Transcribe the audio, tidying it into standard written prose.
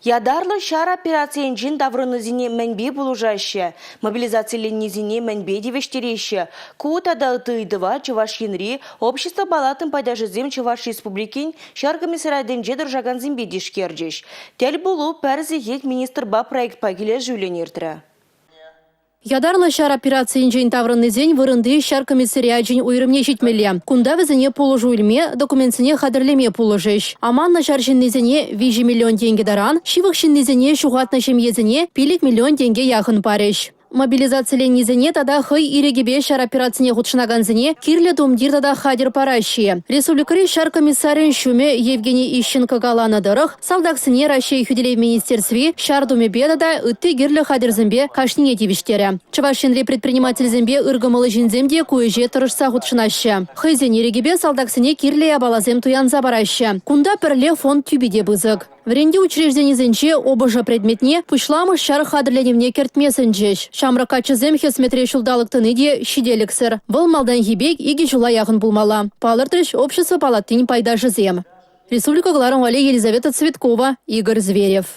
Ятарлӑ ҫар операцийӗнчен таврӑннисене мӗнпе пулӑшаҫҫӗ? Мобилизациленнисене мӗнпе тивӗҫтереҫҫӗ? Ку тата ытти ыйтӑва Чӑваш Енри Общество палатин пайташӗсем Чӑваш Республикин ҫар комиссариатӗнче тӑрӑшакансемпе тишкерчӗҫ. Тӗл пулу пӗр сехет министрпа проектпа килӗшӳллӗн иртрӗ. Ятарлӑ ҫар операцийӗнчен таврӑннисен вырӑнти ҫар комиссариачӗн уйрӑмне ҫитмелле. Кунта вӗсене пулӑшу илме, документсене хатӗрлеме пулӑшӗҫ. Аманнӑ ҫар ҫыннисене 3 миллион тенкӗ таран, ҫывӑх ҫыннисене ҫухатнӑ ҫемьесене 5 миллион тенке яхӑн парӗҫ. Мобилизациленнисене тата хӑй ирӗкӗпе ҫар операцине хутшӑнакансене кирлӗ тумтир тата хатӗр параҫҫӗ. Республикӑри ҫар комиссарӗн ҫумӗ Евгений Ищенко каланӑ тӑрӑх, Салтаксене Раҫҫей хӳтӗлев министерстви ҫар тумӗпе тата ытти кирлӗ хатӗрсемпе кашнине тивӗҫтерӗ. Чӑваш Енри предпринимательсемпе ыркӑмӑллӑ ҫынсем те ку ӗҫе тӑрӑшса хутшӑнаҫҫӗ. Хӑйсен ирӗкӗпе салтаксене кирлӗ япаласем туянса параҫҫӗ. Кунта пӗрле фонд тӳпи те пысӑк. Вӗрентӳ учрежденисенче ОБЖ предметне пуҫламӑш ҫар хатӗрленӗвне кӗртме сӗнчӗҫ. Ҫамрӑк каччӑсем хӗсметре ҫулталӑк тӑни те ҫителӗксӗр. Вӑл малтанхи пек икӗ ҫула яхӑн пулмалла, палӑртрӗҫ общество палатин пайташӗсем. Республика кӑларӑм валли Елизавета Цветкова, Игорь Зверев.